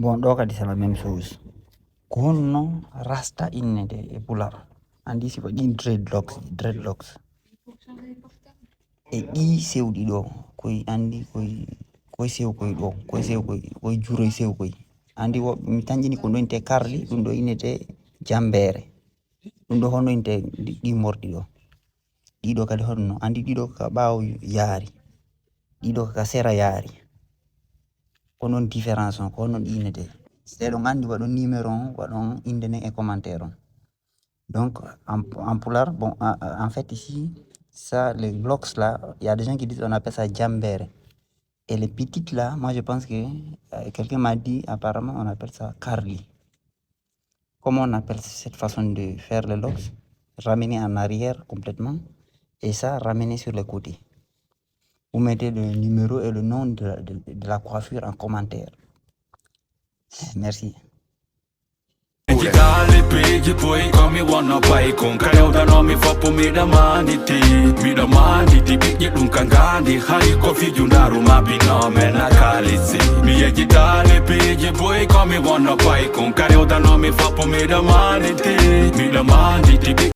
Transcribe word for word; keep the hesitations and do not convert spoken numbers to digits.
Bon, ɗo kadi c'est la même chose. Ko honno rasta innete e pular? Andi si ko ɗin dreadlocks, dreadlocks. E ɗi sewɗi ɗo, koy andi koy, koy sew koy ɗo, koy sew koy, koy juroy sew koy. Andi woɓɓe mi tanƴini ko ɗo innete karli, ɗum ɗo innete jambeere. Ɗum ɗo honno innete ɗi, ɗi morɗi ɗo? Ɗiɗo kadi honno? Andi ɗiɗo ka ɓaawo yaari, ɗiɗo ka sera yaari. Ko non différence on, ko non ɗi innete. Si ɗon andi waɗon numéro on, waɗon inde nden e commentaire on. Donc, en, en pular, bon, en, en fait, ici, ça, les locks là, il y a des gens qui disent, on appelle ça jambeere. Et les petites là, moi, je pense que euh, quelqu'un m'a dit, apparemment, on appelle ça karli. Comment on appelle cette façon de faire les locks? Ramener en arrière complètement et ça, ramener sur les côtés. Vous mettez le numéro et le nom de, de, de la coiffure en commentaire. Merci. Jidali piji boy komi wanna pai kon kare udano mi fapu mi da maniti mi da maniti biji dun kangandi hari ko fi jundaru ma bino mena kalisi mi ye jidali piji boy komi wanna pai kon kare udano mi fapu mi da maniti mi da maniti